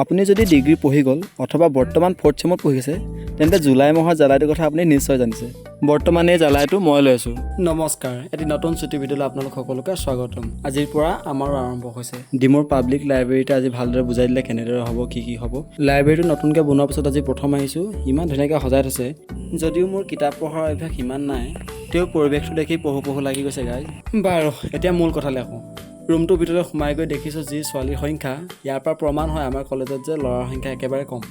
আপুনি যদি ডিগ্ৰী পঢ়ি গ'ল অথবা বৰ্তমান ফ'ৰ্থ চেমত পঢ়িছে, তেন্তে জুলাই মাহৰ জ্বালাটোৰ কথা আপুনি নিশ্চয় জানিছে। বৰ্তমান এই জ্বালাটো মই লৈ আছোঁ। নমস্কাৰ, এটি নতুন ছুটি ভিডিঅ'লৈ আপোনালোক সকলোকে স্বাগতম। আজিৰ পৰা আমাৰো আৰম্ভ হৈছে। ডিমৌৰ পাব্লিক লাইব্ৰেৰীতে আজি ভালদৰে বুজাই দিলে কেনেদৰে হ'ব, কি কি হ'ব। লাইব্ৰেৰীটো নতুনকৈ বনোৱাৰ পিছত আজি প্ৰথম আহিছোঁ। ইমান ধুনীয়াকৈ সজাই থৈছে। যদিও মোৰ কিতাপ পঢ়াৰ অভ্যাস ইমান নাই, তেওঁ পৰিৱেশটো দেখি পঢ়ো পঢ়ো লাগি গৈছে গাইজ। বাৰু, এতিয়া মূল কথালৈ আহোঁ। ৰুমটোৰ ভিতৰলৈ সোমাই গৈ দেখিছোঁ যি ছোৱালীৰ সংখ্যা, ইয়াৰ পৰা প্ৰমাণ হয় আমাৰ কলেজত যে ল'ৰাৰ সংখ্যা একেবাৰে কম।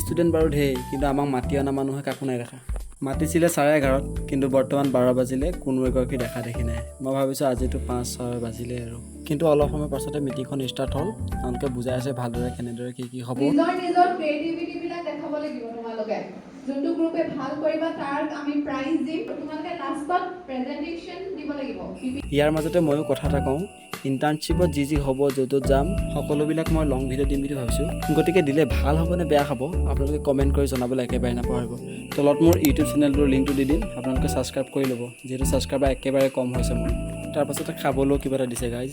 ষ্টুডেণ্ট বাৰু ধেৰ, কিন্তু আমাক মাতি অনা মানুহে কাকো নাই দেখা। মাতিছিলে 11:30ত, কিন্তু বৰ্তমান 12 বাজিলে, কোনো এগৰাকী দেখা দেখি নাই। মই ভাবিছোঁ আজিতো 5-6 বাজিলে আৰু। কিন্তু অলপ সময় পাছতে মিটিংখন ষ্টাৰ্ট হ'ল। তেওঁলোকে বুজাই আছে ভালদৰে কেনেদৰে কি কি হ'ব। নিজৰ নিজৰ ক্ৰিয়েটিভিটি বিলাক দেখাব লাগিব তোমালোকে। যোনটো গ্ৰুপে ভাল কৰিবা, তাক আমি প্ৰাইজ দিম। তোমালোকে লাষ্টত প্ৰেজেণ্টেশ্যন দিব লাগিব। ইয়াৰ মাজতে ময়ো কথা এটা কওঁ। ইণ্টাৰ্ণশ্বিপত যি যি হ'ব, য'ত য'ত যাম, সকলোবিলাক মই লং ভিডিঅ' দিম বুলি ভাবিছোঁ। গতিকে দিলে ভাল হ'ব নে বেয়া হ'ব, আপোনালোকে কমেণ্ট কৰি জনাবলৈ একেবাৰে নাপাহৰিব। তলত মোৰ ইউটিউব চেনেলটোৰ লিংকটো দি দিম, আপোনালোকে ছাবস্ক্ৰাইব কৰি ল'ব, যিহেতু ছাবস্ক্ৰাইবাৰ একেবাৰে কম হৈছে মোৰ। তাৰপাছতে খাবলৈও কিবা এটা দিছে গাইজ।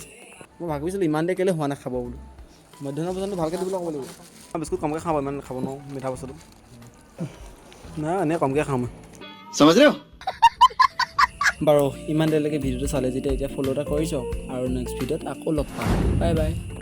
মই ভাবিছিলোঁ ইমান দেৰি কেলৈ হোৱা নাই খাব বোলো। মধ্যাহ্ন ভোজনটো ভালকৈ দিবলৈ ক'ব লাগিব। বিস্কুট কমকৈ খাব, ইমান খাব নোৱাৰোঁ মিঠা বস্তুটো। নাই, এনেই কমকৈ খাওঁ মই। समझ रहे हो? বাৰু, ইমান দেৰিলৈকে ভিডিঅ'টো চালে যেতিয়া, এতিয়া ফ'ল' এটা কৰি যাওক আৰু নেক্সট ভিডিঅ'ত আকৌ লগ পাম। Bye bye.